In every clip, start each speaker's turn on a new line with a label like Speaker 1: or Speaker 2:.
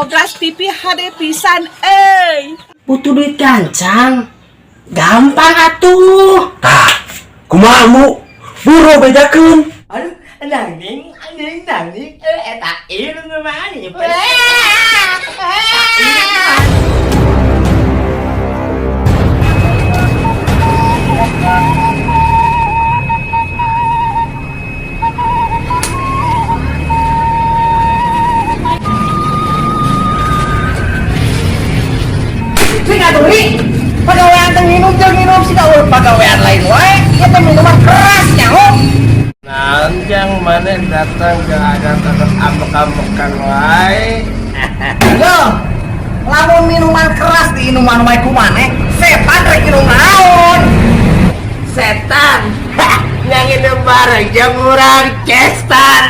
Speaker 1: Bogas TV HD pisan euy.
Speaker 2: Butuh duit gancang. Gampang atuh.
Speaker 3: Tah, kumaha mu? Buru bejakeun.
Speaker 4: Aduh, nanging, nanging, nanging, eta irung mana nih?
Speaker 5: Sing aduri, pagawean teh nginum jeung nginum sih ulah pagawean lain wae. Ieu teh minuman keras nyaho.
Speaker 4: Nanjang mana datang ke adat-adat ambek-ambekan wae.
Speaker 5: Yo, lamun minuman keras diinuman wae ku maneh, setan rek minum naon?
Speaker 4: Setan. Yang ini bareng jeung urang cestan.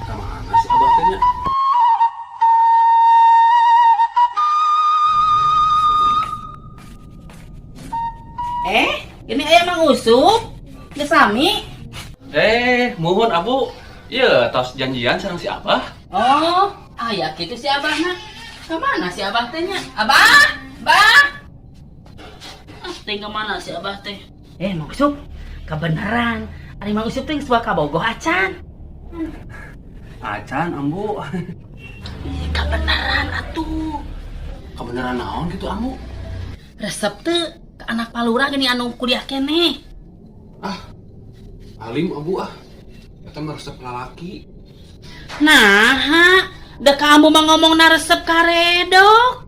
Speaker 3: Kamana si Abah teh nya?
Speaker 6: Eh, ini aya Mang Usup. Geus sami.
Speaker 3: Eh, muhun Abu. Iya, tos janjian sareng si Abah.
Speaker 6: Oh, aya kitu si Abahna. Kamana si Abah teh nya? Abah, Bah. Ah, teh mana si Abah teh? Eh, Mang Usup, kebenaran. Ari Mang Usup teh geus kabogoh acan.
Speaker 3: Acan, Ambu.
Speaker 6: Ih, kebenaran atuh.
Speaker 3: Kebenaran naon gitu, Ambu?
Speaker 6: Resep teu ke anak palura gini anu kuliah keneh.
Speaker 3: Ah, alim Ambu ah. Eta mah resep lalaki.
Speaker 6: Nah, da kamu mah ngomongna resep karedok.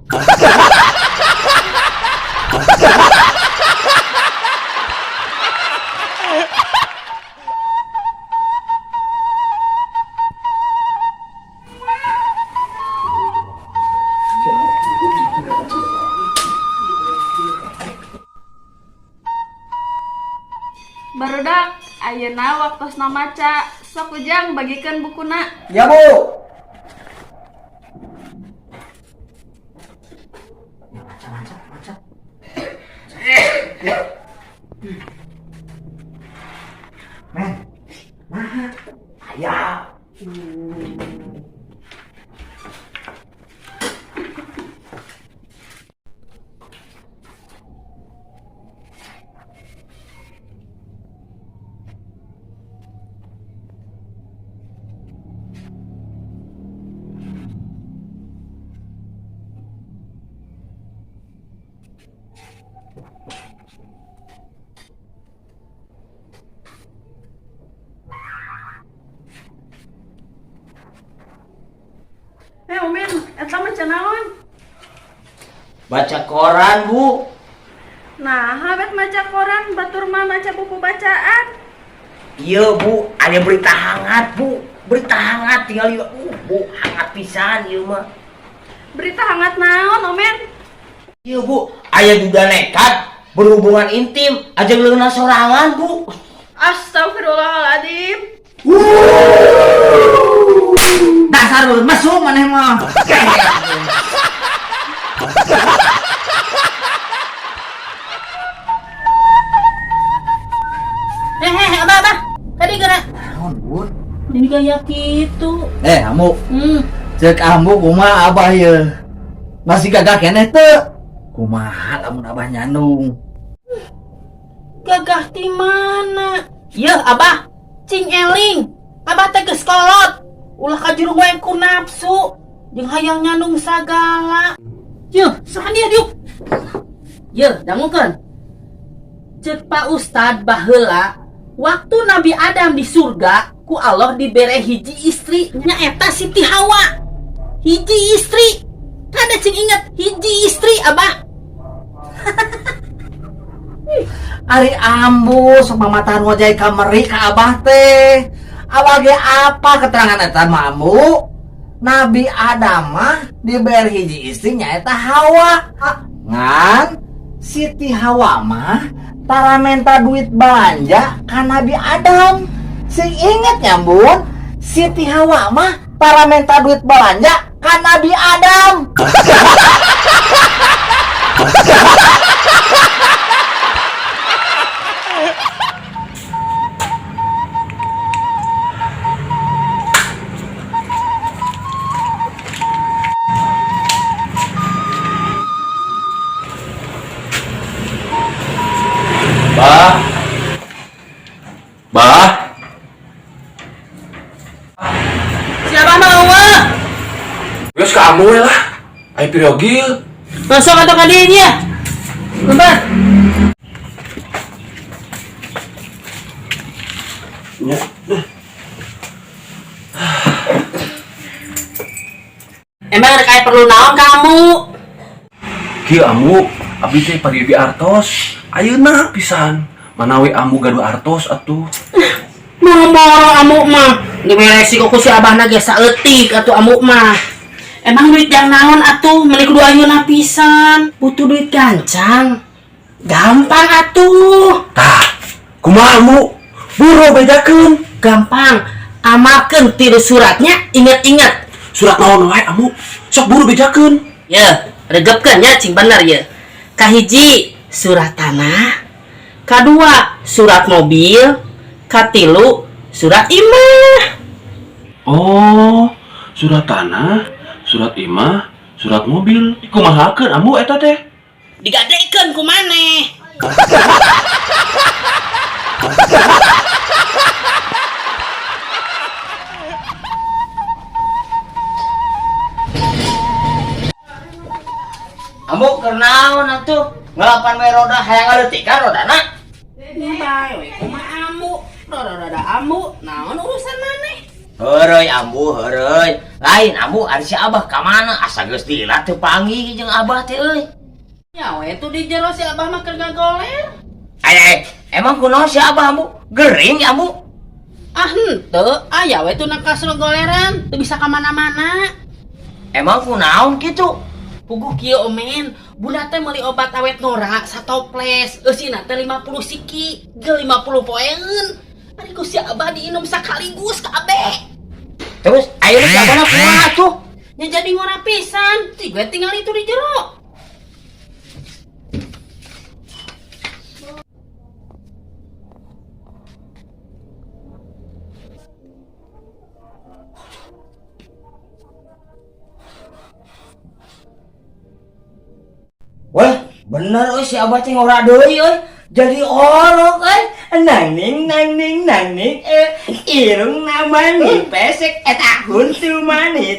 Speaker 7: Barudak, ayeuna waktosna maca. Sok Ujang bagikeun bukuna.
Speaker 5: Ya, Bu. Maca, maca, maca. Men, nah, aya.
Speaker 7: Eh, Umin, eta maca naon?
Speaker 4: Baca koran, Bu.
Speaker 7: Nah, habet maca koran, batur mah maca buku bacaan.
Speaker 4: Iya, Bu, ada berita hangat, Bu. Berita hangat tinggal ieu. Bu, hangat pisan ieu mah.
Speaker 7: Berita hangat naon, Omen?
Speaker 4: Iya, Bu, aya duda nekat berhubungan intim aja leungeunna sorangan, Bu.
Speaker 7: Astagfirullahaladzim.
Speaker 5: Dasar lu mesum maneh mah.
Speaker 6: Eh, eh, Abah, Abah. Tadi geura.
Speaker 5: Naon, Bun?
Speaker 6: Ini gaya kitu.
Speaker 5: Eh, Ambu, cek Ambu kumaha Abah ye? Masih gagah keneh teu? Kumaha lamun Abah nyandung?
Speaker 6: Gagah ti mana? Yeuh, Abah. Cing eling. Abah teh geus kolot. Ulah kajurung wae ku nafsu. Jeung hayang nyandung sagala. Yeuh, saha dia diuk? Yeuh, dangukeun. Cek Pak Ustad baheula, waktu Nabi Adam di surga, ku Allah dibere hiji istri, nyaeta Siti Hawa. Hiji istri. Kada cing inget, hiji istri, Abah.
Speaker 5: Ari Ambu sok mamatahan wajah kameri ka Abah teh. Abah ge apa keterangan eta mah Ambu? Nabi Adam mah dibere hiji istri nyaeta Hawa. Ngan Siti Hawa mah tara menta duit belanja ka Nabi Adam. Sing inget nya Bun, Siti Hawa mah Tara minta duit belanja ka Nabi Adam.
Speaker 3: Bah. Bah.
Speaker 6: Siapa mau eueuh?
Speaker 3: Geus ka ambu we lah. Aya pirogil.
Speaker 6: Masuk atau ka dieu nya? Lebat.
Speaker 3: Nya.
Speaker 6: Emang rek aya perlu naon kamu?
Speaker 3: Kieu ambu, abdi teh pariogi artos. Ayeuna pisan. Manawi ambu gaduh artos atuh.
Speaker 6: Moro-moro ambu mah. Diberesi kok ku si abahna ge saeutik atuh ambu mah. Emang duit yang naon atuh meuni kudu ayeuna pisan.
Speaker 2: Butuh duit gancang. Gampang atuh.
Speaker 3: Tah, kumaha ambu? Buru bejakeun.
Speaker 6: Gampang. Amalkeun tilu suratnya, inget-inget.
Speaker 3: Surat naon wae ambu? Sok buru bejakeun.
Speaker 6: Ya, regepkeun nya cing bener ya. Kahiji surat tanah, kadua surat mobil, katilu surat imah.
Speaker 3: Oh, surat tanah, surat imah, surat mobil. Kumahakeun ambu eta teh?
Speaker 6: Digadekeun ku maneh.
Speaker 4: Ambu keur naon atuh? Ngelapan we roda hayang ngaleutikan rodana.
Speaker 6: Bae we kumaha ambu, roda-roda ambu, naon urusan maneh?
Speaker 4: Heureuy ambu, heureuy. Lain ambu ari si Abah ka mana? Asa geus lila teu panggih jeung Abah teh euy.
Speaker 6: Ya we tuh di jero si Abah mah keur ngagoler.
Speaker 4: Ay, emang kunaon si Abah ambu? Gering ya ambu?
Speaker 6: Ah henteu, aya we tuh na kasro goleran, teu bisa ka mana-mana.
Speaker 4: Emang kunaon kitu?
Speaker 6: Puguh kieu omen, bunda teh meuli obat awet ngora satoples, eusina teh 50 siki, ge 50 poeun. Ari ku si Abah diinum sakaligus kabeh.
Speaker 4: Terus ayeuna si Abahna kumaha tuh?
Speaker 6: Nya jadi ngora pisan, ti gue tinggal itu di jero.
Speaker 4: Wah, bener euy si Abah teh ngora deui euy. Jadi orok euy. Nang ning nang ning nang ning irung mani pesek eta huntu mani.